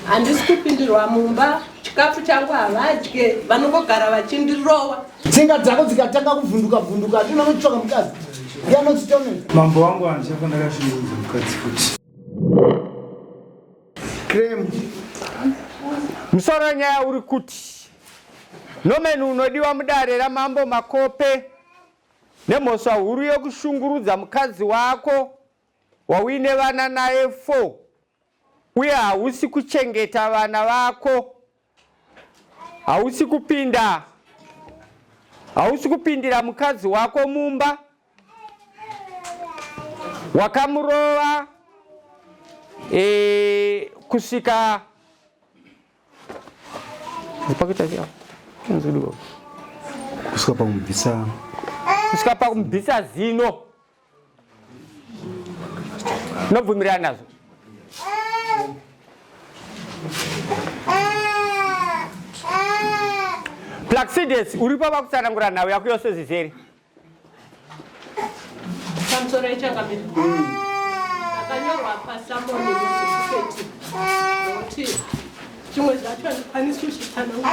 Handisi kupindirwa mumba, chikafu changu havadye, vanongogara vachindirowa. Tsinga dzako dzikatanga kuvhunduka vhunduka hatina unotsvaka mukadzi ndiye anodzitonedza. Mambo wangu handichafa ndakashungurudza mukadzi futi. Creme. Musoro wenyaya uri kuti Norman unodiwa mudare raMambo Makope nemhosva huru yekushungurudza mukadzi wako wauine vana naye 4 uye hausi kuchengeta vana vako, hausi kupinda hausi kupindira mukadzi wako mumba, wakamurova e, kusvika kusvika pakumubvisa kusvika pakumubvisa zino. Nobvumirana nazvo. Plaxides uripo pakutsanangura nhau yako yose zvizere. Pamusoro yechangamire. Akanyorwa pasamoni muzvipeti. Nokuti zvimwe zvacho handikwanisi kuzvitsanangura.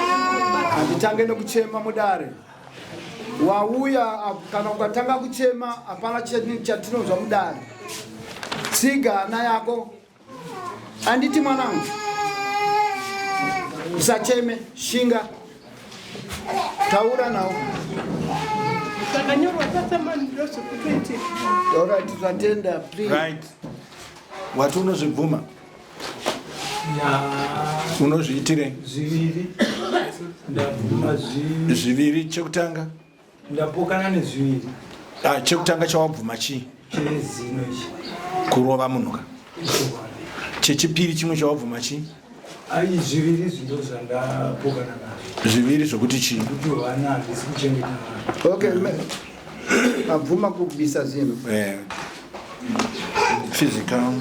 Handitange nekuchema mudare. Wauya kana ukatanga kuchema hapana chatinonzwa mudare. Tsiga hana yako. Anditi mwanangu. Usacheme, shinga. Taura nawo. Zvakanyorwa pasamoni ndozvekutoitika. Alright, zvatenda, please. Right. Wati unozvibvuma? Unozviitirei? Zviviri. Ndabvuma zviviri. Zviviri chekutanga? Ndapokana nezviviri. Ah, chekutanga chawabvuma chii? Chezino ichi. Kurova munhu ka? Chechipiri chimwe chawabvuma chii? Ai zviviri izvi ndo zvandapokana nazvo. Zviviri zvokuti chii? Kuti vana handisi kuchengeta vana. Okay, abvuma kubvisa zino. Eh, physical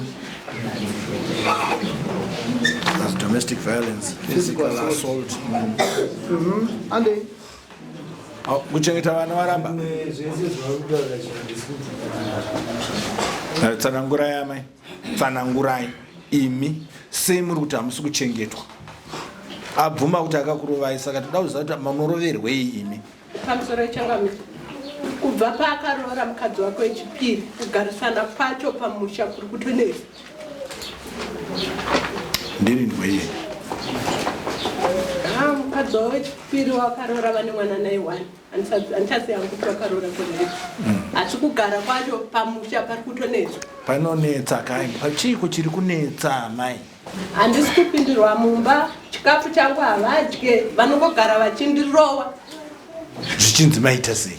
as domestic violence, physical assault. Ande. Kuchengeta vana varamba. Zvese zvauri kutaura izvi handisi kubvuma nazvo. Tsanangurai amai, tsanangurai imi sei muri kuti hamusi kuchengetwa. Abvuma kuti akakurovai saka toda kuziva kuti munoroverwei imi. Pamusoro changamire, kubva paakaroora mukadzi wake wechipiri, kugarisana kwacho pamusha kuri kutonetsa. Ndiri ndweye. Ah, mukadzi wavo wechipiri wakaroora vane mwana naye one. Handichaziva hangu kuti wakaroora gore ripi. Asi kugara kwacho pamusha pari kutonetsa. Panonetsa kai? Chiiko chiri kunetsa amai? Handisi kupindirwa mumba, chikafu changu havadye, vanongogara vachindirowa. Zvichinzi maita sei?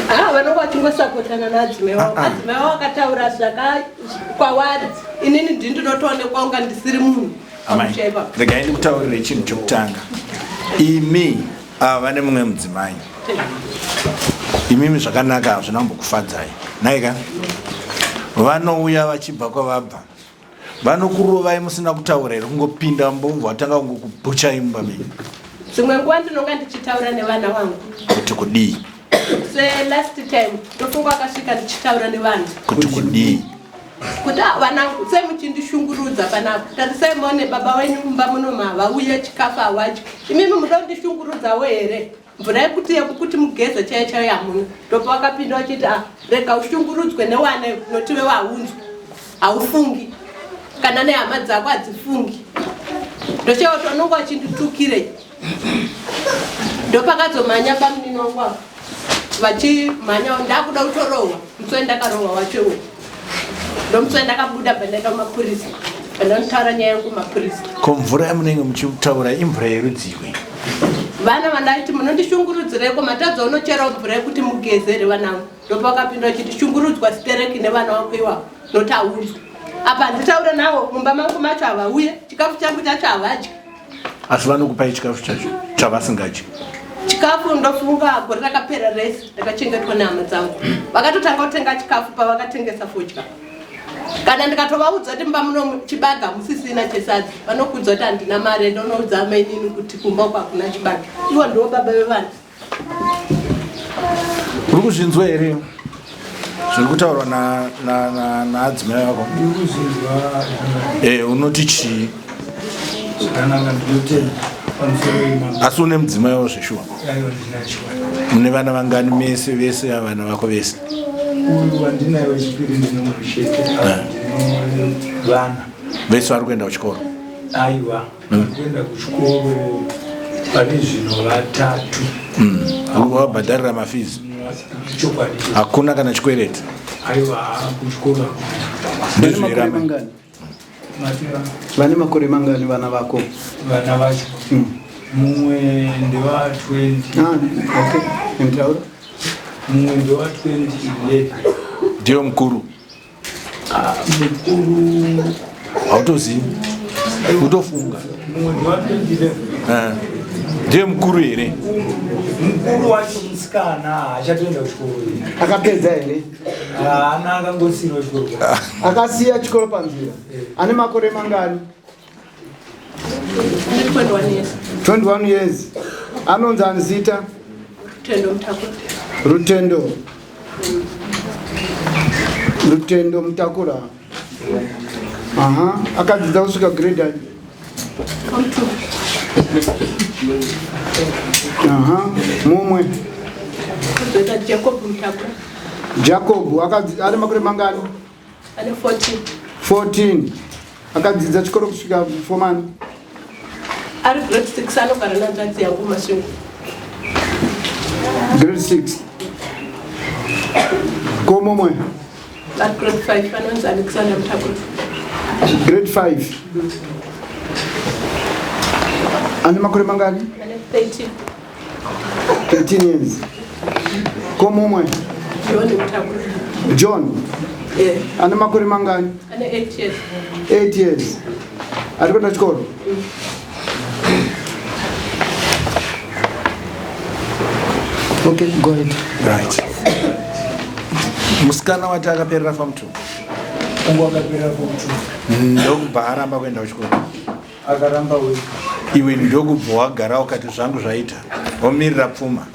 Ah, vanonga vachingosapotana naadzimai wavo. Adzimai wavo akataura zvaka kwavari, inini ndini ndinotoonekwa kunga ndisiri munhu Amai, pamusha ipapo. regai ndikutaurire chinhu chekutanga. Imi ava vane mumwe mudzimai. Imimi zvakanaka hazvina kumbokufadzai. Nhaika? Vanouya vachibva kwavabva. Vanokurovai musina kutaura here kungopinda mbobva vatanga kungokubhuchai mumba menyu. Dzimwe nguva ndinonga ndichitaura nevana vangu. Kuti kudii? Se last time ndofunga akasvika ndichitaura nevanhu. Kuti kudii? Kuti vanangu sei muchindishungurudza panapa? Tarisai muone baba wenyu mumba muno mavauye chikafu hawadyi. Imimi munoda kundishungurudzawo here? Mvura yekuti yekuti mugeze chaiyo chaiyo hamuna. Ndopavakapinda vachiti ah, rega ushungurudzwe newana notive waunzwa. Haufungi. Kana nehama dzako hadzifungi. Ndochaiwa kuti vanonga vachinditukirei. Ndopakazomhanya bamunini wangu apa. Vachimhanya ndakuda kutorohwa. Musi wandakarohwa wacho iwowo. Ndomusi wandakabuda pandaenda kumapurisa. Pandanotaura nyaya yangu kumapurisa. Ko mvura yamunenge muchitaura imvura yerudziwe? Vana vandaiti munondishungurudzireko matadza unochera mvura yekuti mugezere vanangu. Ndopakapinda vachiti shungurudzwa sitereki nevana vako iwavo notaunzwa. Apa handitaure navo mumba mangu macho havauye chikafu changu chacho havadyi. Asi vanokupai chikafu chacho chavasingadyi? Chikafu ndofunga gore rakapera rese ndakachengetwa nehama dzangu. Vakatotanga kutenga chikafu pavakatengesa fodya. Kana ndikatovaudza kuti mumba muno chibaga musisina chesadza vanokuudza kuti handina mari ndonoudza amainini kuti kumba uko hakuna chibaga. Ivo ndivo baba vevana. Uri kuzvinzwa here? Zviri kutaurwa naadzimai vako eh, unoti chii? Zvakanaka, ndinotenda pamusoro. Asi une mudzimai zveshuwa? Mune vana vangani mese vese vana vako vese? Uyu wandinaye wechipiri ndinomuchete. Eh. Vana vese vari kuenda kuchikoro? Aiwa, vari kuenda kuchikoro pane zvino vatatu. Uri kuvabhadharira mafizi? Chokwadi. Hakuna kana chikwereti? Aiwa, kuchikoro. Vane makore mangani? Vane makore mangani vana vako? Vana vacho mumwe ndewa 20. Ah, okay. Nditaura. Mumwe ndewa 2011. Ndiyo mukuru? Ah, mukuru hautozivi, utofunga. Mumwe ndewa 2011. Eh. Ndiye mukuru here? Mukuru wacho musikana, haachatoenda kuchikoro. Akapedza here? Haana, akangosiirwa chikoro. Akasiya chikoro panzira. Ane makore mangani? Ane 21 years. 21 years. Anonzi ani zita? Rutendo Mutakura. Rutendo. Rutendo Mutakura. Aha, akadzidza kusvika grade ani? Form 2. Aha, mumwe? Kuzoita Jacob Mutakura. Jacob ane makore mangani? Ane 14. 14. Akadzidza chikoro kusvika form ani? Ari grade 6, anogara nanzvadzi yangu Masvingo. Grade 6. Ko mumwe? Ari grade 5, anonzi Alexander Mutakura. Grade 5. Ane makore mangani? Ane 13. 13 years. Ko mumwe? John Mutakura. John? Eh. Ane makore mangani? Ane 8 years. 8 years. Ari kuenda chikoro? Okay, go ahead. Right, musikana wati akaperera form 2? Ungu akaperera form 2. Ndokubva aramba kuenda kuchikoro? Akaramba wega. Iwe ndokubva wagara ukati zvangu zvaita, womirira pfuma?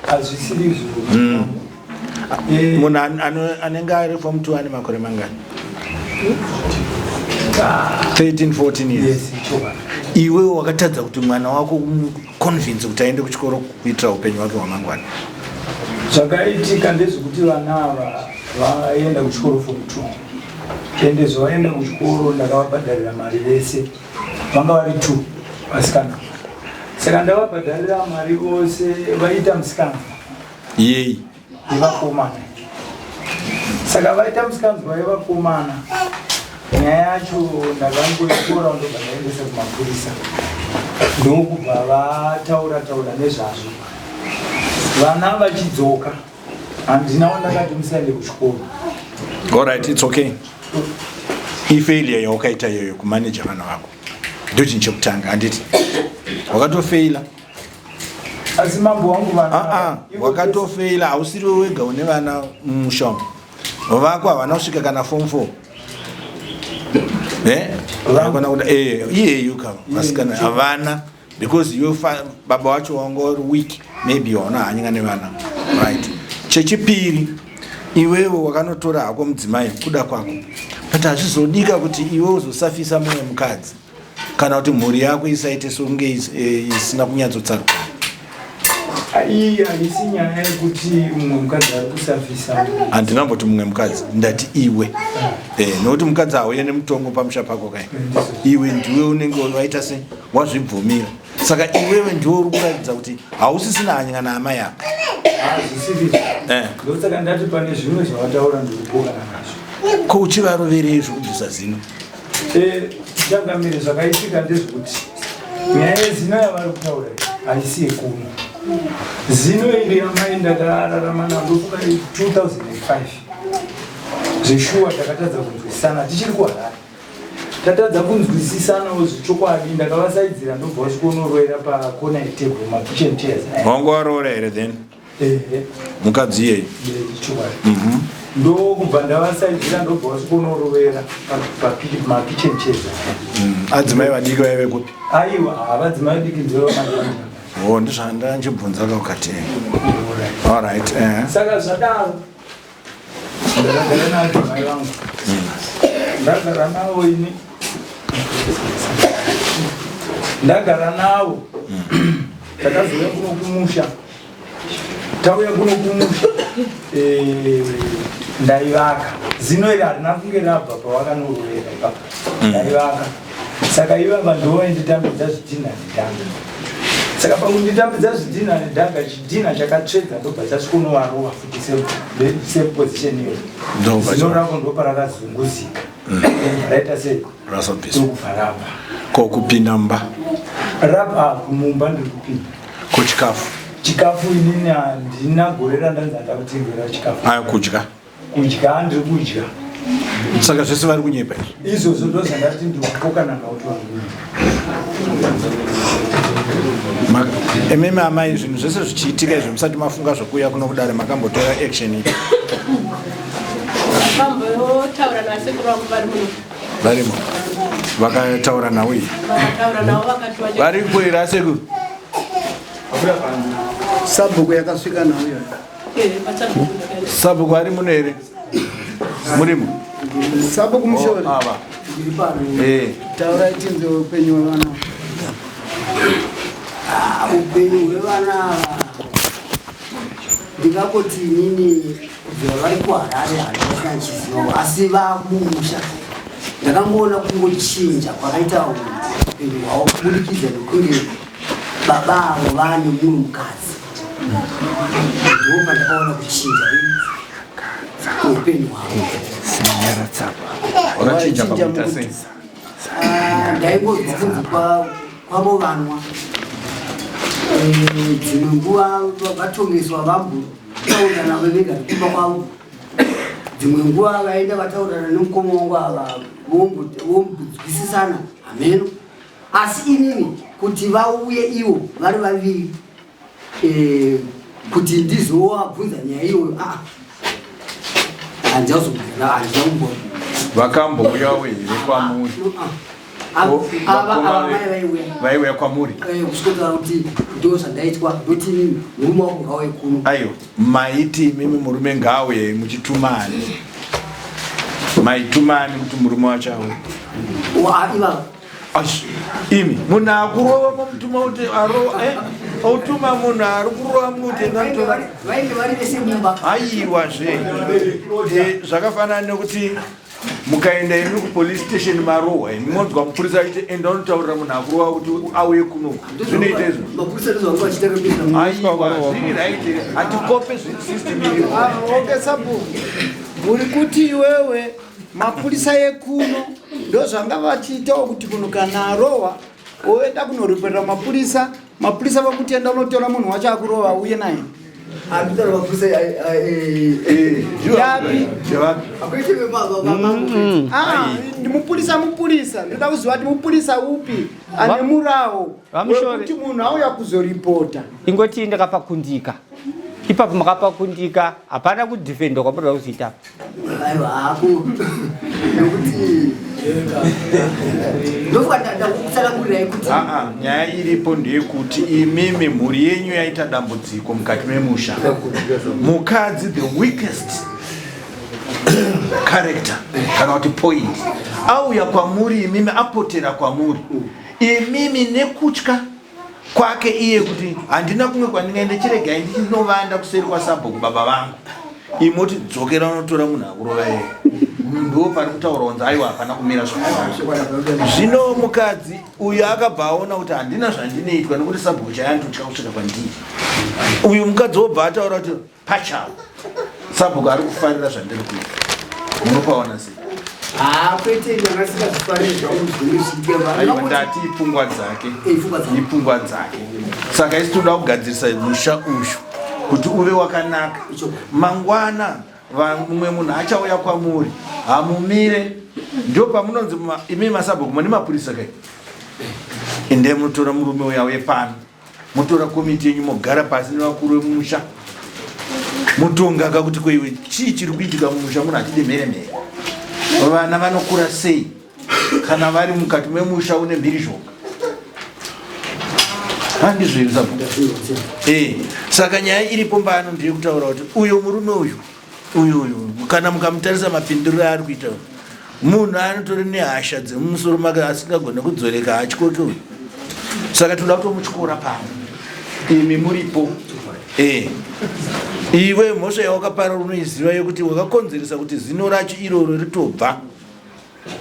Hazvisiri izvo. Munhu anenge ari form 2 ane makore mangani? 13, 14 years? Yes, chokwadi. Iwe wakatadza kuti mwana wako umuconvince kuti aende kuchikoro kuitira upenyu hwake hwamangwana? Zvakaitika ndezvekuti vana ava vaenda kuchikoro form 2, ende zvavaenda kuchikoro ndakavabhadharira mari vese, vanga vari two vasikana. Saka ndavabhadharira mari vose, vaita musikanzwa. Yei? Yevakomana. Saka vaita musikanzwa yevakomana, nyaya yacho ndakangoitora ndobva ndaendesa kumapurisa, ndokubva vataura taura nezvazvo. Vana vachidzoka, handina wandakati musaende kuchikoro. Alright, it's okay. Ifailure yawakaita iyoyo kumaneja vana vako ndo chinhu chekutanga, handiti? Wakatofeila. Asi mambo wangu, vana Ah, ah, wakatofeila. Hausiriwe wega une vana mumusha umu. Vako havana kusvika kana form 4. Eh? Vakona kuti iyeyu ka vasikana havana because iwe baba wacho wanga uri weak, maybe waona hanyanga nevana, right? Chechipiri, iwewe wakanotora hako mudzimai kuda kwako, but hazvizodika kuti iwe uzosafisa mumwe mukadzi kana kuti mhuri yako isaite sokunge isina kunyatsotsaruka. Iyi haisi nyaya yekuti mumwe mukadzi ari kusafisa. Handina mboti mumwe mukadzi, ndati iwe. Nokuti mukadzi hauye nemutongo pamusha pako kai. Iwe ndiwe unenge waita se wazvibvumira. Saka iwewe ndiwe uri kuratidza kuti hausisina hanya naamai ako. Hazvisiri. Ndosaka ndati pane zvimwe zvavataura ndikupokana nazvo. Ko uchivaroverei zvokubvisa zino? Changamire, zvakaitika ndezvekuti nyaya yezino yavari kutaura iyi haisi yekuno. Zino iri amai ndakararama naro ndofunga 2005. Zveshuwa takatadza kunzwisisana tichiri kuHarare, tatadza kunzwisisanawo zvechokwadi. Ndakavasaidzira ndobva vasvikonorwera pakona yetable, makitchen chairs. Wanga waroora here then? Ehe. Mukadzi iyeyi? Chokwadi. Ndokubva ndavasaidzira ndobva vasvikonorovera pakitchen chairs. Adzimai vadiki vaive kupi? Aiwa, havadzimai diki ndovamanje. O, ndizvanda nchibvunza ka ukati alright. Saka zvadaro. Ndakagara nacho mai vangu. Ndagara navo ini. Ndagara navo. Takazouya kuno kumusha. Tauya kuno kumusha. Eh, ndaivaka. Zino iri harina kunge rabva pawakanorovera ipapo. Ndaivaka. Saka ivava ndivo vainditambidza zvidhinha nedhanga. Saka pakunditambidza zvidhinha nedhanga, chidhinha chakatsvedza ndobva chasvikonovarova futi same position iyoyo. Zino rako ndoparakazunguzika. Raita sei? Rasobviswa. Ndokubva rabva. Ko kupinda mumba? Rabva mumba ndiri kupinda. Ko chikafu? Chikafu inini handina gore randanzi handakutengera chikafu. Ayo kudya. Kudya ndiri kudya. Saka zvese vari kunyepa izvi? Izvozvo ndozvandati ndiri kupokana nawo kuti vari kunyepa. Imimi amai zvinhu zvese zvichiitika izvi musati mafunga zvekuuya kuno kudare makambotora action ipi? Ndakambotaura nasekuru vangu vari muno. Varimo. Vakataura nawo iyi. Vakataura navo vakati vacha- Vari kuera asekuru. Sabhuku yakasvika nawo iyoyo. Eh, pasabhuku ndakaenda. Sabhuku ari muno here? Murimo? Sabhuku mushori. Oh, ava. Eh. Taurai tinzwe upenyu hwevana. Ah, upenyu hwevana ava ndingangoti inini kubvira vari kuharare handisina chizivo asi vamumusha ndakangoona kungochinja kwakaita upenyu hwavo kubudikidza nekunge baba avo vane mumwe mukadzi ndopandakaona kuchinja upenyu hwavo. Wakachinja pakuita sei? Ah, ndaingonzwa kunzi kwavo vanwa eh, dzimwe nguva vatongeswa vambotaurira navo vega kumba kwavo dzimwe nguva vaenda vataurirana nemukoma wangu ava vombonzwisisana hameno asi inini kuti vauye ivo vari vaviri eh, kuti ndizowabvunza nyaya iyoyo aa handizazobvunza handina kumbona Vakambouyawo here kwamuri? Ava mai vaiuya. Vaiuya kwamuri? Eh, kusvikotaura kuti ndo zvandaitwa ndoti inini murume wako ngauye kuno. Aiwa, maiti imimi murume ngaauye muchitumani. Maitumani kuti murume wacho auye? Ivava. Imi munhu akurova momutuma kuti arova eh, otuma munhu ari kurova muti vainge vari vese mumba. Aiwa zve eh, zvakafanana nekuti mukaenda imi kupolice station marohwa imi monzwa mupurisa achiti enda unotaurira munhu akurova kuti auye kuno zvinoita izvo. Aiwa zviri right hatikope system iripo. Ah, okay sabhuku uri kuti iwewe mapurisa ekuno ndozvanga vachiitawo kuti munhu kana arohwa oenda kunoriporera mapurisa, mapurisa vakuti enda unotora munhu wacho akurova uye naye. Yapi? Ah, mupurisa mupurisa ndoda kuziva kuti mupurisa upi ane murawo wekuti munhu auya kuzoripota. Ingoti ndakapakundika ipapo, makapakundika, hapana kudhifendwa kwamunoda kuzoita. Aiwa hako nekuti ndofunga ndakutsanangurirai kuti Aa, nyaya iripo ndeyekuti imimi mhuri yenyu yaita dambudziko mukati memusha. Mukadzi the weakest character kana kuti point auya kwamuri imimi, apotera kwamuri imimi nekutya kwake iye kuti handina kumwe kwandingaende, chiregai ndichinovanda kuseri kwasabhuku baba vangu. Imoti dzokera unotora munhu akurova iye. Ndo pari kutaura kunzi aiwa hapana kumira zvakanaka. Zvino mukadzi uyu akabva aona kuti handina zvandinoitwa nekuti sabhuku chayandotya kusvika kwandiri. Uyu mukadzi wobva ataura kuti pachawo sabhuku ari kufarira zvandiri kuita. Munopaona sei? Ah, kwete ndanga singazvifariri zvangu zvinozviitika. Aiwa, ndati ipfungwa dzake. Eh, ipfungwa dzake. Ipfungwa dzake. Saka isu toda kugadzirisa musha uyu kuti uve wakanaka. Mangwana mumwe munhu achauya kwamuri, hamumire. Ndio pamunonzi imi masabhuku mune mapurisa kai. Endai munotora murume uya auye pano. Motora komiti yenyu mogara pasi nevakuru vemumusha. Motonga kakuti koiwe chii chiri kuitika mumusha muno hatidi mheremhere. Vana vanokura sei kana vari mukati memusha une mhirizhonga? Handizvo here sabhuku? Saka nyaya iripo mbano ndeyekutaura kuti uyo murume uyu Uyu uyu kana mukamutarisa mapinduriro aari kuita munhu anotori nehasha dzemumusoro make asingagone kudzoreka haatyoke uyu. Saka tinoda kutomutyora pano. Imi muripo. Eh. Iwe mhosva yawakapara unoiziva yekuti wakakonzeresa kuti zino racho iroro ritobva.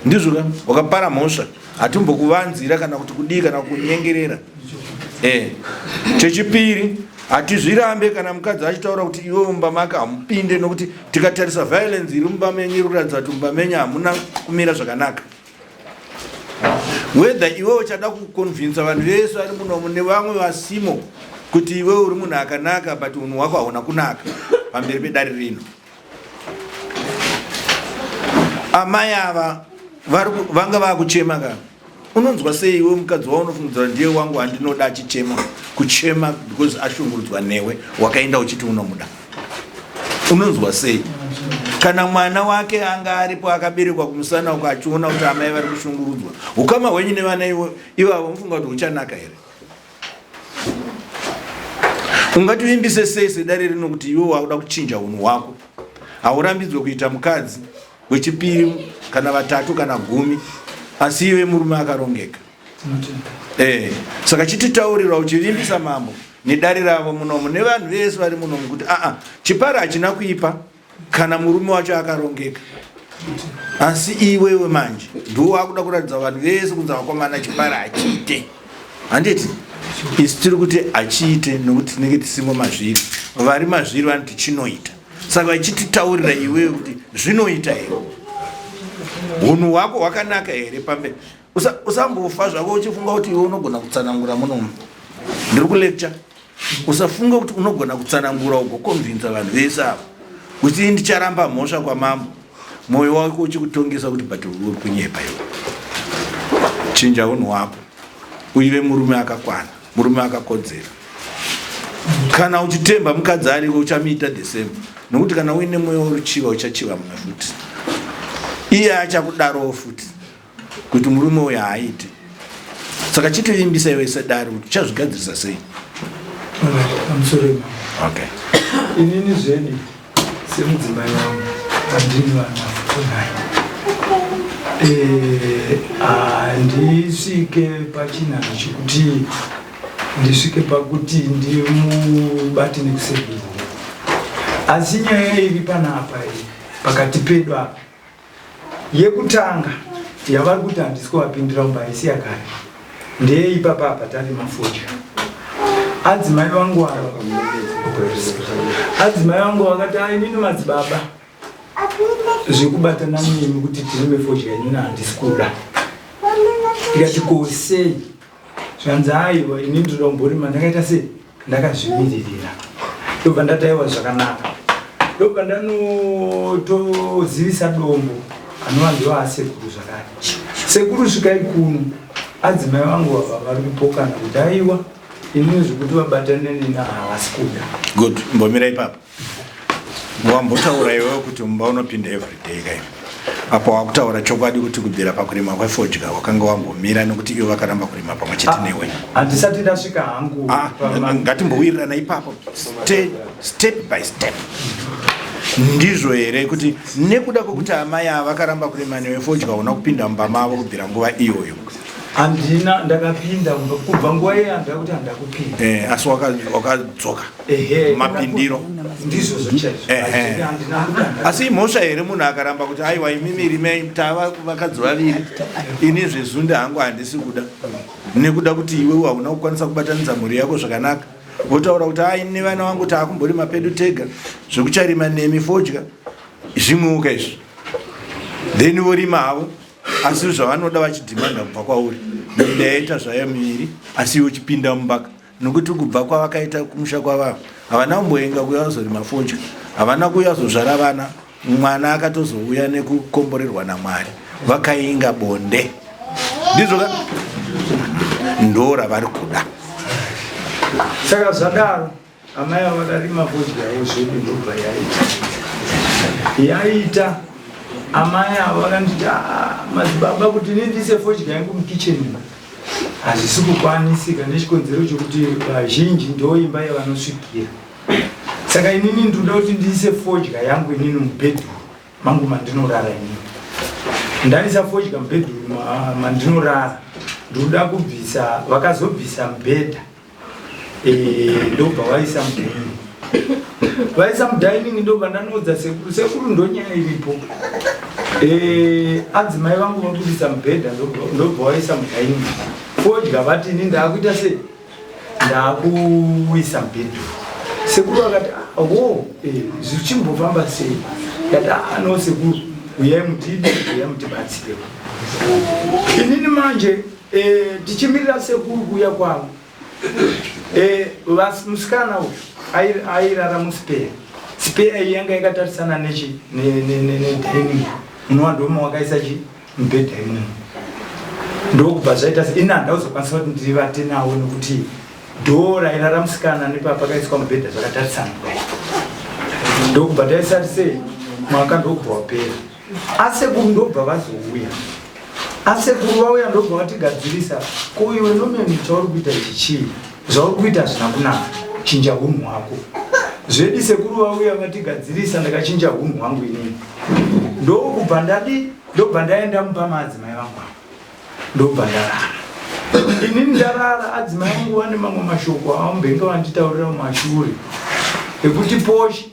Ndizvo ka wakapara mhosva hatimbokuvanzira kana kuti kudii kana kunyengerera. Eh. Chechipiri hatizvirambe kana mukadzi achitaura kuti iwe mumba make hamupinde nokuti tikatarisa violence iri mumba menyu iri kuratidza kuti mumba menyu hamuna kumira zvakanaka. Whether iwe uchada kuconvinsa vanhu vese vari munomu nevamwe vasimo kuti iwe uri munhu akanaka but unhu hwako hauna kunaka pamberi pedare rino. Amai ava vanga vakuchema ka unonzwa sei iwe mukadzi waunofungidzira ndiye wangu andinoda achichema kuchema because ashungurudzwa newe wakaenda uchiti unomuda unonzwa sei kana mwana wake anga aripo akaberekwa kumusana uko achiona kuti amai vari kushungurudzwa ukama hwenyu nevana ivavo mufunga kuti huchanaka here Ungativimbise sei sedare rino kuti iwe wakuda kuchinja unhu hwako? Haurambidzwe kuita mukadzi wechipiri kana vatatu kana gumi, asi iwe murume akarongeka. Eh, saka chititaurira uchivimbisa mambo nedare ravo munomu nevanhu vese vari munomu kuti aa chipara hachina kuipa kana murume wacho akarongeka asi iwewe manje ndiwo wakuda kuratidza vanhu vese kunzi vakomana chipara hachiite handiti isu tiri kuti hachiite nokuti tinenge tisimo mazviri vari mazviri vanoti chinoita saka vachititaurira iwewe kuti zvinoita here unhu hwako hwakanaka here pamberi usambofa zvako uchifunga kuti iwe unogona kutsanangura munomu ndiri kulecture Usafunga kuti unogona kutsanangura ugokonvinza vanhu vese ava kuti ndicharamba mhosva kwamambo, mwoyo wako uchikutongesa kuti but uri kunyepa iwe. Chinja unhu hwako uive murume akakwana, murume akakodzera. Kana uchitemba mukadzi ariko uchamuita the same, nokuti kana uine mwoyo weruchiva uchachiva mumwe futi, iye achakudarowo futi. kuti murume uyu haaite saka chitivimbisa iwe sedare kuti uchazvigadzirisa sei okay. Inini zvedi semudzimai wangu handini vana futonai eh, handisvike pachinhanho chekuti ndisvike pakuti ndimubate nekuseri asi nyaya iri panapa iyi pakati pedu apa Yekutanga yavari kuti handisi kuvapindira mumba haisi yakare ndeyeipapa apa tarima fodya. Adzimai vangu ava adzimai vangu vakati ah, inini madzibaba zvekubatana nemi kuti tirime fodya inini handisi kuda. Ndikati ko sei? Zvanzi aiwa ini ndinoda kumborima ndakaita sei? Ndakazvimiririra. Ndobva ndati aiwa zvakanaka. Ndobva ndanotozivisa dombo anova ndiwo asekuru zvakare. Sekuru svikai kuno. Adzimai vangu ava vari kupokana kuti aiwa inini zvekuti vabatane neni havasi kuda. Good, mbomira ipapo. Wambotaura iwewe kuti mumba unopinda everyday kai apo wakutaura chokwadi kuti kubvira pakurima kwefodya wakanga wambomira nekuti ivo vakaramba kurima pamwe chete ah, newe. Handisati ndasvika hangu. Ah, ngatimbowirirana ipapo step by step. Ndizvo here kuti nekuda kwekuti amai ava vakaramba kurima newe fodya una kupinda mumba mavo kubvira nguva iyoyo? Handina, ndakapinda kubva nguva iye handida kuti handida kupinda. Eh, asi wakadzoka mapindiro ndizvozvo chaizvo. Asi imhosva here munhu akaramba kuti aiwa imimi rimei tava vakadzi vaviri ini zvezunde hangu handisi kuda nekuda kuti iwewe hauna kukwanisa kubatanidza mhuri yako zvakanaka votaura kuti ai nevana vangu taakumborima pedu tega zvekucharima nemi fodya zvimweuka izvi then vorima havo asi zvavanoda vachidhimanda kubva kwauri minda yaita zvayo miviri asi iwe uchipinda mumbaka nokuti kubva kwavakaita kumusha kwavavo havana kumboenga kuuya kuzorima fodya havana kuuya kuzozvara vana mwana akatozouya nekukomborerwa namwari vakainga bonde ndizvo ka ndo ravari kuda saka zvadaro Amai ava vakarima fodya yavo zvedu ndobva yaita yaita amai ava vakanditi ah, madzibaba kuti ini ndiise fodya yangu mukicheni hazvisi kukwanisika nechikonzero chekuti vazhinji ndoimba yavanosvikira. Saka inini ndinoda kuti ndiise fodya yangu inini mubhedhuru mangu mandinorara inini. Ndaisa fodya mubhedhuru mandinorara, ndinoda kubvisa, vakazobvisa mubhedha eh, ndobva waisa mudining, vaisa mudining, ndobva ndanoudza sekuru, sekuru ndonyaya iripo, eh, adzimai vangu vabudisa mubhedha ndobva waisa mudining fodya, vati ini ndaakuita sei, ndaakuisa mubhedhuru. Sekuru vakati ah, wo eh, zvichimbofamba sei? Ndati ah, no sekuru, uyai mutidi, uyai mutibatsire. Inini manje tichimirira sekuru kuuya kwavo, musikana uyu airara muspare, spare iyi yanga yakatarisana nechi nedining, munova ndoma wakaisa chi mubhedha imomo. Ndokubva zvaita se ini handauzokwanisa kuti ndivate nawo nekuti dhoo rairara musikana nepapakaiswa mubhedha zvakatarisana kudai. Ndokubva taisati sei mwaka ndokubva wapera, asekuru ndobva vazouya. Asekuru vauya ndobva vatigadzirisa, ko iwe Nomeni chauri kuita ichi chii? Zvauri kuita hazvina kunaka, chinja hunhu hwako. Zvedi sekuru vauya vatigadzirisa, ndakachinja hunhu hwangu inini, ndokubva ndadi, ndobva ndaenda mumba maadzimai vangu ava, ndobva ndarara. Inini ndarara, adzimai vangu vane mamwe mashoko avambenge vanditaurira mumashure ekuti poshi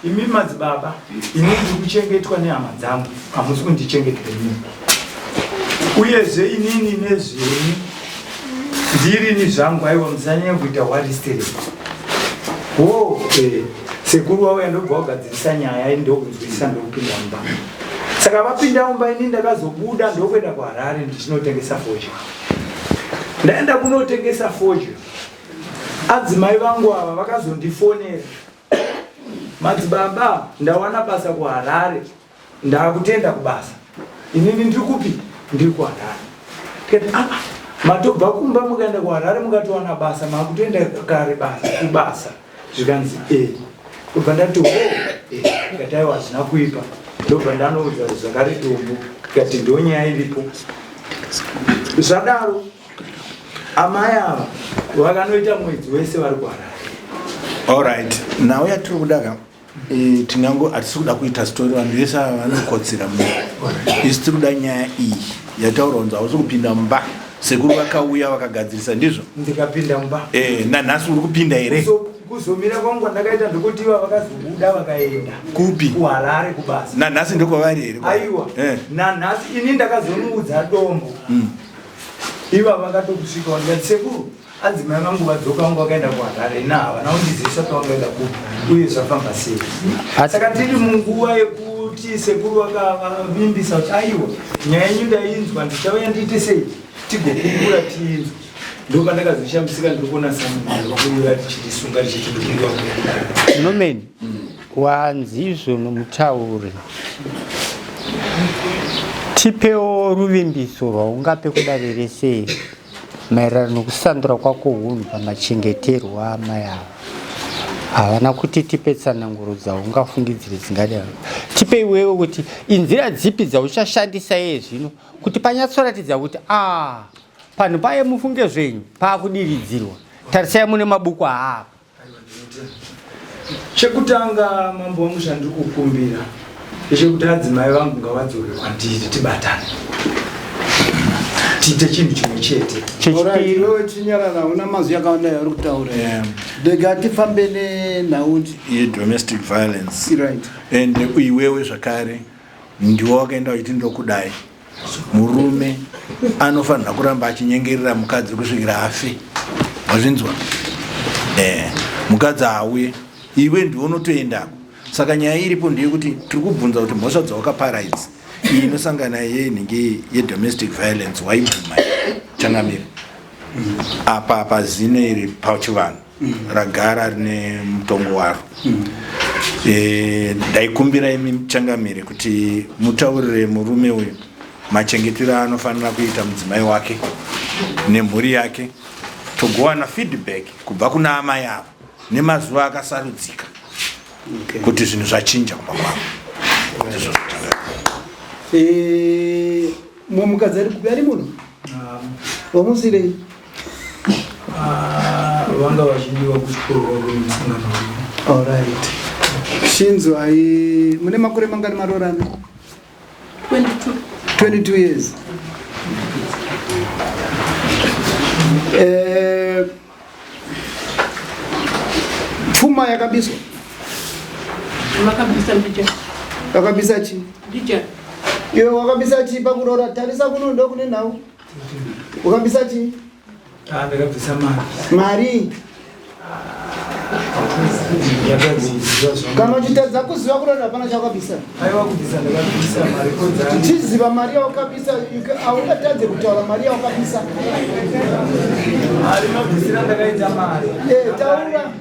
imi madzibaba, ini ndiri kuchengetwa nehama dzangu, hamusi kundichengeta inini, uyezve inini nezvenyu ndirini zvangu, aiwa musanyanya kuita waristere wo. Sekuru vauya ndobva wagadzirisa nyaya, ini ndokunzwisisa, ndokupinda mumba. Saka vapinda mumba, ini ndakazobuda ndokuenda kuHarare ndichinotengesa fodya. Ndaenda kunotengesa fodya, adzimai vangu ava vakazondifonera, madzibaba ndawana basa kuHarare, ndakutenda kubasa, inini ndiri kupi? Ndiri kuHarare. Tikati aa, matobva kumba mukaenda kuHarare mukatowana basa, makutoenda kare basa kubasa? Zvikanzi e. Ndobva ndati ho tikati aiwa hazvina kuipa. Ndobva ndanoudza zvakare dombo, tikati ndonyaya iripo. Zvadaro amai ava vakanoita mwedzi wese vari kuHarare. Alright, nhau yatiri kuda ka, tingango hatisi kuda kuita story, vanhu vese ava vanokotsira muno. Isu tiri kuda nyaya iyi yataurwa kunzi hausi kupinda mumba, sekuru vakauya vakagadzirisa, ndizvo? Ndikapinda mumba. Nanhasi uri kupinda here? Kuzomira kwangu kwandakaita ndekuti iva vakazobuda vakaenda. Kupi? KuHarare kubasa. Nanhasi ndokwavari here? Aiwa. Nanhasi ini ndakazonoudza dombo, iva vakatokusvika, ndikati sekuru, adzimai vangu vadzoka, vangu vakaenda kuHarare, ina havana kundizivisa pavangaenda kupi uye zvafamba sei. Saka tiri munguva yekuti sekuru vakavavimbisa kuti aiwa nyaya yenyu ndainzwa, ndichauya ndiite sei, tigokukura tiinzwa. Ndopandakazoshamisika ndiri kuona samuuya tichitisunga tichiti ndikudiwa. Nomeni, wanzizvo nomutauri, tipewo ruvimbiso rwaungape kudare rese maererano nokusandura kwako hunhu pamachengeterwo amai ava. Havana kuti tipe tsananguro dzaungafungidzire dzingadaro, tipe iwewe kuti inzira dzipi dzauchashandisa iye zvino kuti panyatsoratidza kuti a panhu paye mufunge zvenyu paakudiridzirwa. Tarisai mune mabuku aapa. Chekutanga mambo wangu, chandiri kukumbira ndechekuti adzimai vangu ngavadzoke kwandiri, tibatane tiite chinhu chimwe chete. Chechipiri. Iwewe chinyarara, una mazwi akawanda yauri kutaura. Rega tifambe nenhau yedomestic violence. Right. And iwewe zvakare ndiwe wakaenda uchiti ndokudai, murume anofanira kuramba achinyengerera mukadzi kusvikira afe, wazvinzwa? Mukadzi haauye, iwe ndiwe unotoendako. Saka nyaya iripo ndeyekuti tiri kubvunza kuti mhosva dzawakapara idzi, iyi inosangana yenhingi yedomestic violence, waibvuma changamire? Apa pazino iri pachivanhu ragara rine mutongo waro. Ndaikumbira imi changamire kuti mutaurire murume uyu machengetero aanofanira kuita mudzimai wake nemhuri yake, togowana feedback kubva kuna amai ava nemazuva akasarudzika kuti zvinhu zvachinja kumba kwavo. Ndizvo. Mumukadzi ari kupi? Ari muno? Wamusirei? Ah, vanga vachidiwa kuchikoro kwako musangano. Alright. Shinzwai, mune makore mangani maroorana? 22. 22 years. Eh, pfuma yakabiswa? Vakabisa mbija. Vakabisa chii? Mbija. Iwe wakabisa chii pakuroora? Tarisa kuno ndokune nhau. Wakabisa chii? Ah, ndakabvisa mari. Mari? Kana uchitadza kuziva kuroora hapana chawakabisa. Aiwa kubvisa ndakabvisa mari kodzana. Chiziva mari yawakabisa, haungatadze kutaura mari yawakabisa. Mari mabvisira ndakaita mari. Eh, taura.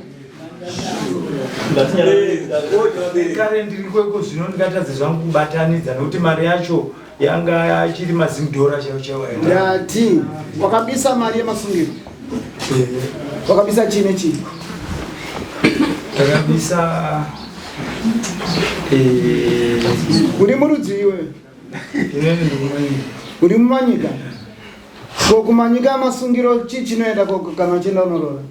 Kare ndiri kweko zvino ndikatadza zvangu kubatanidza nekuti mari yacho yanga achiri mazimdhora chaiwo chaiwo. Ndati wakabisa mari yemasungiro. Wakabisa chii nechii? Ndakabisa Uri murudzi iwe? Inini ndiri mumanyika. Uri mumanyika? Ko kumanyika masungiro chii chinoenda ko kana uchienda unoroora?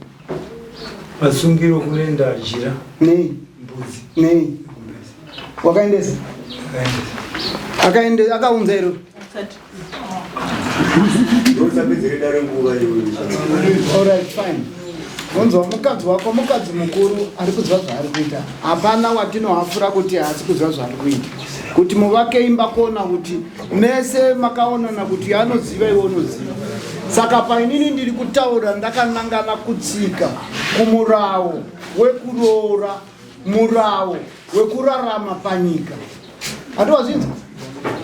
Masungiro kunoenda jira. Nei? Mbudzi. Nei? Wakaendesa? Akaende akaunza iro. Alright, fine. Unzwa mukadzi wako mukadzi mukuru ari kuziva zvaari kuita. Hapana watinohafura kuti haasi kuziva zvaari kuita. Kuti muvake imba kuona kuti mese makaonana kuti anoziva iwe unoziva. Saka painini ndiri kutaura ndakanangana kutsika kumurawo wekuroora murawo wekurarama panyika. Hatiwazvinzwa?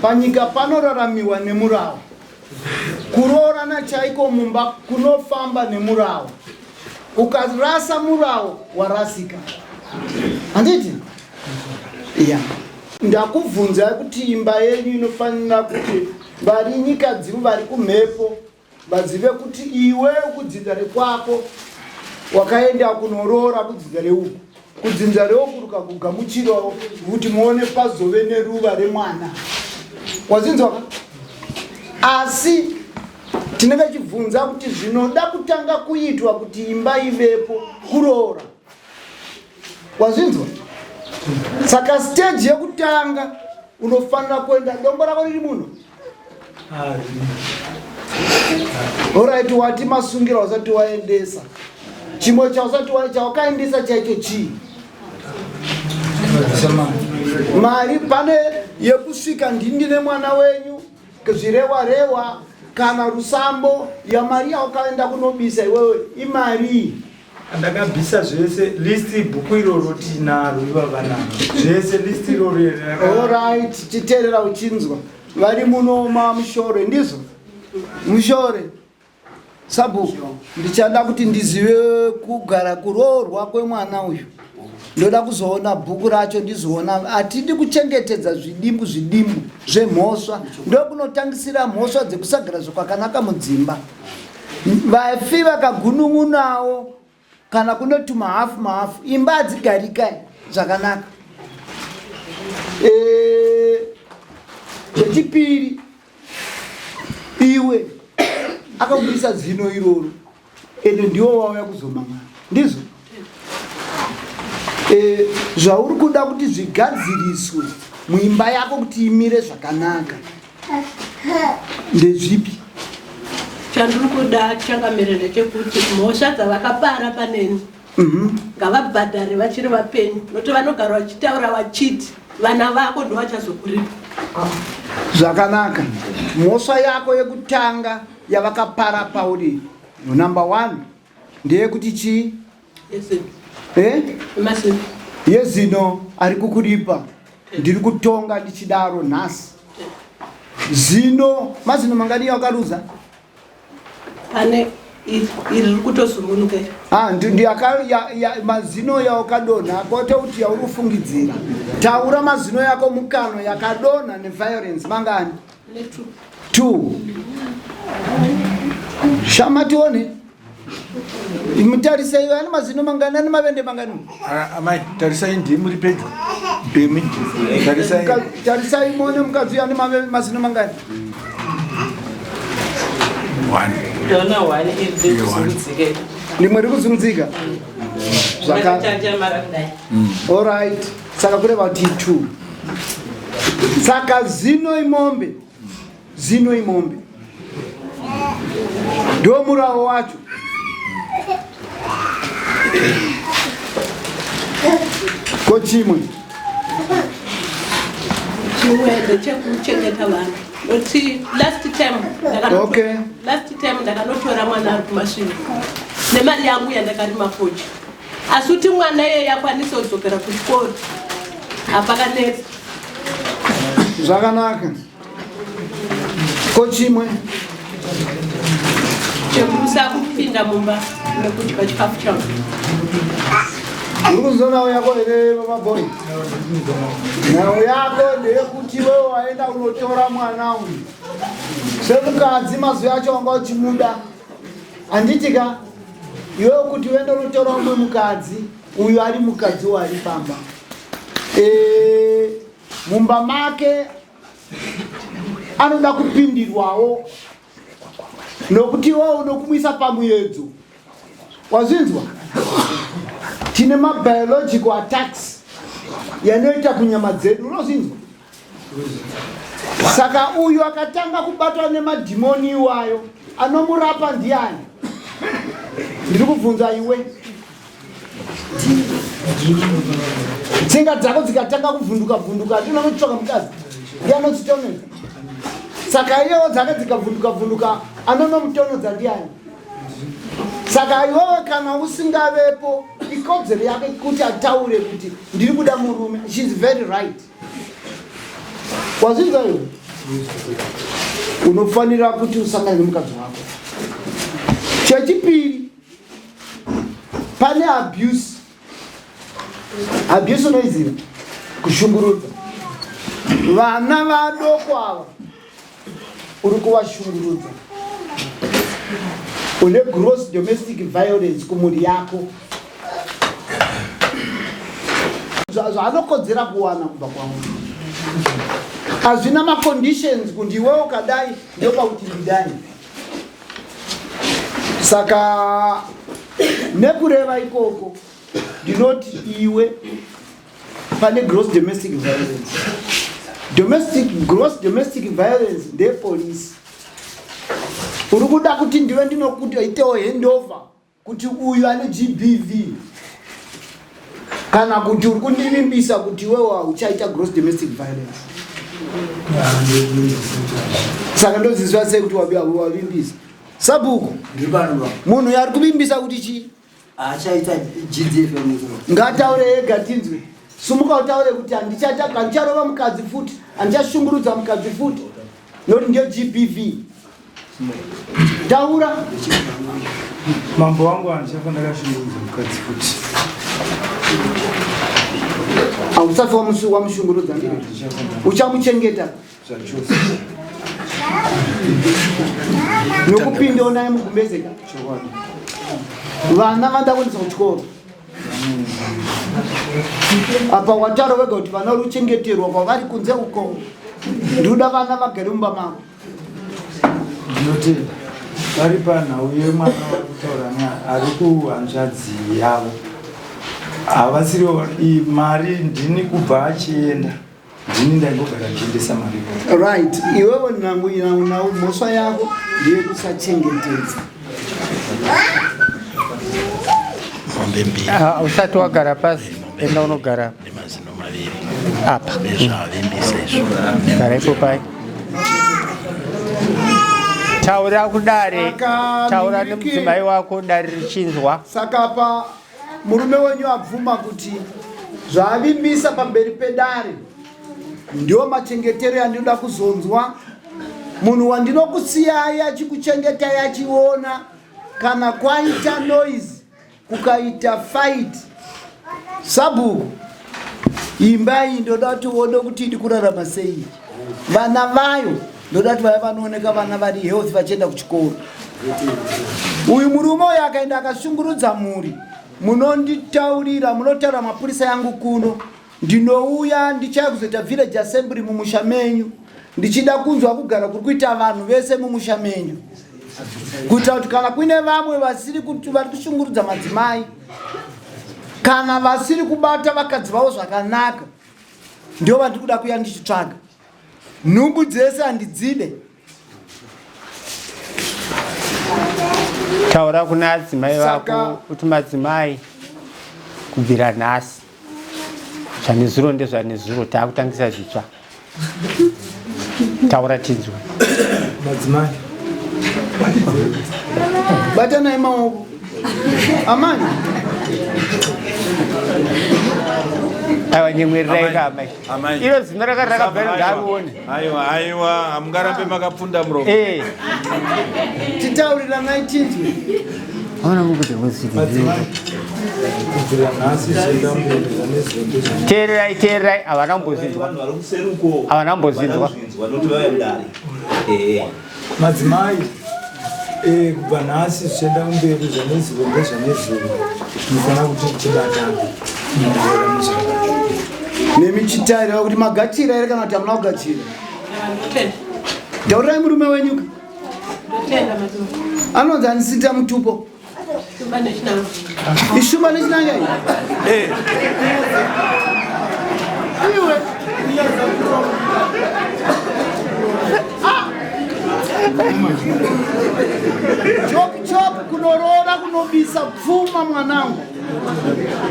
Panyika panoraramiwa nemurawo. Kuroorana chaiko mumba kunofamba nemurawo. Ukarasa murawo warasika. Handiti? Yeah. Ndakubvunzai kuti imba yenyu inofanira kuti vari nyika dzimu vari kumhepo vazive kuti iwe kudzinza rekwako wakaenda kunoroora kudzinza reuku kudzinza reuku rukakugamuchirawo kuti muone pazove neruva remwana wazinzwa ka asi tinenge chibvunza kuti zvinoda kutanga kuitwa kuti imba ivepo kuroora wazvinzwa saka stage yekutanga unofanira kuenda dombo rako riri muno orit wati masungira usati waendesa chimwe chausati chawakaendesa chaicho chii mari pane yekusvika ndini nemwana wenyu zvirewa rewa kana rusambo yamari yawakaenda kunobisa iwewe imarii Ndakabvisa zvese list bhuku iroro tinaro ivava naro zvese list iroro Alright, chiteerera uchinzwa vari muno mamushore ndizvo mushore sabhuku ndichada kuti ndizive kugara kuroorwa kwemwana uyu ndoda kuzoona bhuku racho ndizoona hatidi kuchengetedza zvidimbu zvidimbu zvemhosva ndokunotangisira mhosva dzekusagara zvakanaka mudzimba Vafi vakagunun'unawo kana kune tumahafu mahafu imba hadzigarika zvakanaka. Eh, chechipiri iwe akabudisa zino iroro ende ndiwo wauya kuzomangana ndizvo eh, zvauri kuda kuti zvigadziriswe muimba yako kuti imire zvakanaka ndezvipi chandiri kuda changamire ndechekuti mhosva dzavakapara paneni mhm. ngavabhadhare vachiri vapenyu nokuti vanogara vachitaura vachiti vana vako ndovachazokuripa zvakanaka mhosva yako yekutanga yavakapara pauri number one ndeyekuti chii eh? yezino ari kukuripa ndiri kutonga ndichidaro nhasi zino mazino mangani yawakaruza pane iri riri kutozungunuka iri ah, mazino yawakadonha kwete kuti yauri kufungidzira taura mazino yako mukano yakadonha neviolence mangani 2 shama tione mutarisei ane mazino mangani ane mavende mangani ah, amai tarisai ndii muri pedyo imi tarisai tarisai muone mukadzi uyo ane mazino mangani One. Rimwe riri kuzunzika. Zvaka Alright. Saka kureva kuti 2. Saka zino imombe. Zino imombe. Ndo murawo wacho. Ko chimwe. Chimwe ndechekuchengeta vana. Noti last time ndakanoto, okay. Last time ndakanotora mwana ari kumasvingo nemari yangu yandakarima fodya. Asi kuti mwana iyeye akwanise kudzokera kuchikoro hapakanetsa. Zvakanaka. Ko chimwe chekusa kupinda mumba nekudya chikafu changu. Uri kunzwa nhau yako here maboi? Nhau yako ndeyekuti wewe waenda unotora mwana uyu semukadzi mazwi acho wanga uchimuda handiti ka iwewe kuti uende unotora umwe mukadzi uyu ari mukadzi wari pamba e, mumba make anoda kupindirwawo nokuti iwewe unokumwisa pamuyedzo wazvinzwa tine mabiological attacks yanoita kunyama dzedu unozvinzwa saka uyu akatanga kubatwa nemadhimoni iwayo anomurapa ndiani ndiri kubvunza iwe tsinga dzako dzikatanga kuvhunduka vhunduka hatina unotsvaka mukadzi ndiye anodzitonedza saka iyewo dzake dzikavhunduka vhunduka anonomutonodza ndiani saka iwewe kana usingavepo ikodzero yake kuti ataure kuti ndiri kuda murume shes very right wazvinzwa iwe unofanira kuti usangane nemukadzi wako chechipiri pane abuse abuse unoiziva kushungurudza vana vadoko ava uri kuvashungurudza une gross domestic violence kumhuri yako zvaanokodzera kuwana kubva kwauri hazvina maconditions kuti iwe ukadai ndopakuti ndidai saka nekureva ikoko ndinoti iwe pane gross domestic violence domestic gross domestic violence ndepolisi uri kuda kuti ndive ndinokuti itewo handover kuti uyu ane gbv kana kuti uri kundivimbisa kuti iwewo hauchaita gross domestic violence saka ndoziziva sei kuti wavimbisa sabhuku munhu uyo ari kuvimbisa kuti chii achaita GDF ngataure ega tinzwe sumuka utaure kuti handicharova mukadzi futi handichashungurudza mukadzi futi nokuti ndiyo gbv taura mambo wangu handichafa ndakashungurudza mukadzi futi hausafi wamushungurudza ndii uchamuchengeta zvachose nokupindawo naye mugumbezeka vana vanoda kuendesa kuchikoro apa wataura wega kuti vana uri kuchengeterwa kwavari kunze uko ndikuda vana vagare mumba mavo ndinotenda vari panhau yemwana vari kutaura ari kuhanzvadzi yavo havasiriwo mari ndini kubva achienda ndini ndaingogara ndichiendesa mari right iwewe nangu nau mhosva yako ndeyekusachengetedza mombe mbiri ah, usati wagara pasi enda unogara nemazino maviri apa nezvavimbisa izvo gara ipo pai taura kudare taura nemudzimai wako dare richinzwa saka pa Murume wenyu abvuma kuti zvaavimbisa pamberi pedare ndiwo machengetero yandinoda kuzonzwa. Munhu wandinokusiyai achikuchengetai achiona kana kwaita noise kukaita fight sabhuku imba iyi ndoda kuti uone kuti iri kurarama sei vana vayo ndoda kuti vaya vanooneka vana vari health vachienda kuchikoro uyu murume uyu akaenda akashungurudza mhuri munonditaurira munotaura mapurisa yangu kuno ndinouya ndichaya kuzoita village assembly mumusha menyu ndichida kunzwa kugara kuri kuita vanhu vese mumusha menyu kuitira kuti kana kuine vamwe vasiri vari kushungurudza madzimai Kana vasiri kubata vakadzi vavo zvakanaka ndio vandiri kuda kuya ndichitsvaga. Nhumbu dzese handidzide. Taura kuna adzimai vako kuti madzimai kubvira nhasi zvanezuro ndezvanezuro taakutangisa zvitsva. Taura tinzwe. Madzimai. Batanai maoko. Amani. Aiwa nyemwererai ka amai. Amai. Iro zino raka rakabva ngarione. Aiwa, aiwa, hamungarambe makapfunda muromo. Eh. Titauriranai tinzwe. Ona mukuti wosiri. Madzimai. Kubvira nhasi zvienda mberi zvanezuro ndezvanezuro. Teererai, teererai, havana kumbozvinzwa. Vanhu vari kuseri uko. Havana kumbozvinzwa. Havana kuzvinzwa nokuti vauya mudare. Ehe. Madzimai, eh, kubva nhasi zvichienda kumberi zvanezuro ndezvanezuro. Tinofanira kuti tibatane mukurarama zvakanaka. Nemichitaira kuti magachira here kana kuti hamuna kugachira. Ndotenda. Taurirai murume wenyuka. Ndotenda madzimai. Anonzi anisita mutupo. Shumba nechinanga. Ishumba nechinanga iyi. Eh. Iwe. Ah. Chop chop kunoroora kunobisa pfuma mwanangu.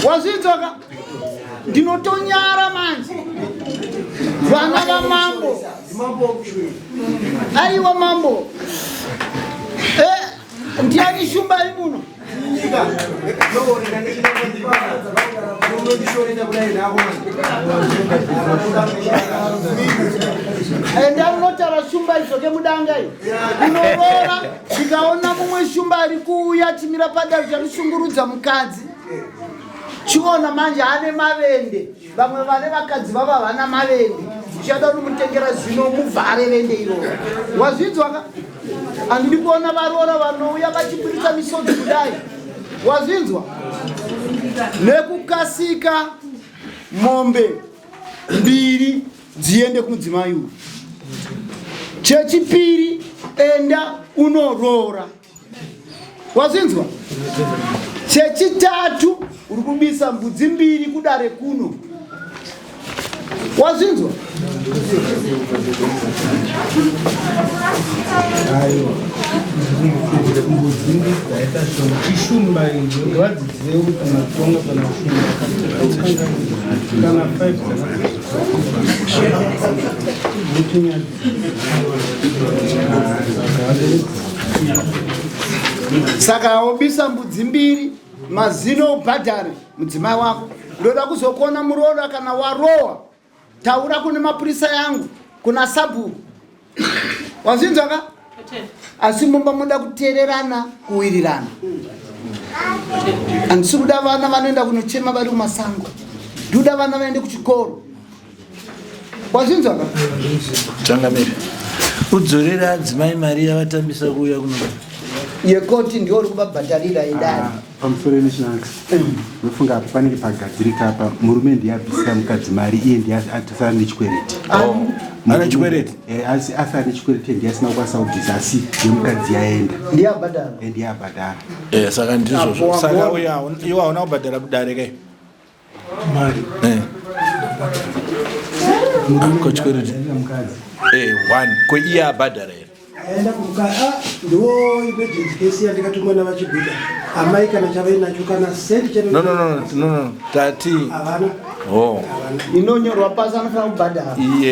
Wazvinzwa ka? Ndinotonyara manje. Vana vamambo. Aiwa mambo. Eh, ndiani shumba iri muno? Enda unotaura shumba idzoke mudanga iyi. Unoroora ndikaona mumwe shumba ari kuuya achimira padare chakushungurudza mukadzi. Chiona manje ane mavende. Vamwe vane vakadzi vavo havana mavende. Uchada kumutengera zino muvhare vende iroro. Wazvinzwa ka? Handidi kuona varoora vanouya vachiburitsa misodzi kudai. Wazvinzwa? Nekukasika mombe mbiri dziende kumudzimai uyu. Chechipiri enda unoroora. Wazvinzwa? Chechitatu uri kubisa mbudzi mbiri kudare kuno. Wazvinzwa? Aiwa. Mbudzi mbiri dzaita shoma. Ishumba iyi vadzidzire kuti matonga kana shumba. Kana 5 Saka wobisa mbudzi mbiri mazino ubhadhare mudzimai wako. Ndoda kuzokuona muroora kana warowa. Taura kune mapurisa yangu kuna sabhuku. Wazvinzwa ka? Asi mumba munoda kuteererana kuwirirana. Handisi kuda vana vanoenda kunochema vari kumasango. Ndikuda vana vaende kuchikoro. Wazvinzwa ka? Changamire. Udzorere adzimai mari yavatambisa kuuya kuno. Yekoti ndiyo uri kuvabhadharira yedare. Ah, pamusoro yemichinanx ndofunga apa panenge pagadzirika apa murume ndiye abvisira mukadzi mari iye ndiye asara nechikwereti. Oh, ane chikwereti? Eh, asi asara nechikwereti ndiye asina kukwanisa kubvisa asi yemukadzi yaenda. Ndiye abhadhara. Eh, ndiye abhadhara. Eh, saka ndizvozvo. Saka uya iwe hauna kubhadhara kudare kai? Mari. Eh. Ko chikwereti. Eh, one. Ko iye abhadhara here? Aenda kumukadzi. Ah, ndiwo emergency case yandikatumwa navaChigwida. Amai kana chavainacho kana senti chete. No, no, no, no, no. Tati. Havana. Oh. Inonyorwa pasi anofanira kubhadhara. Iye.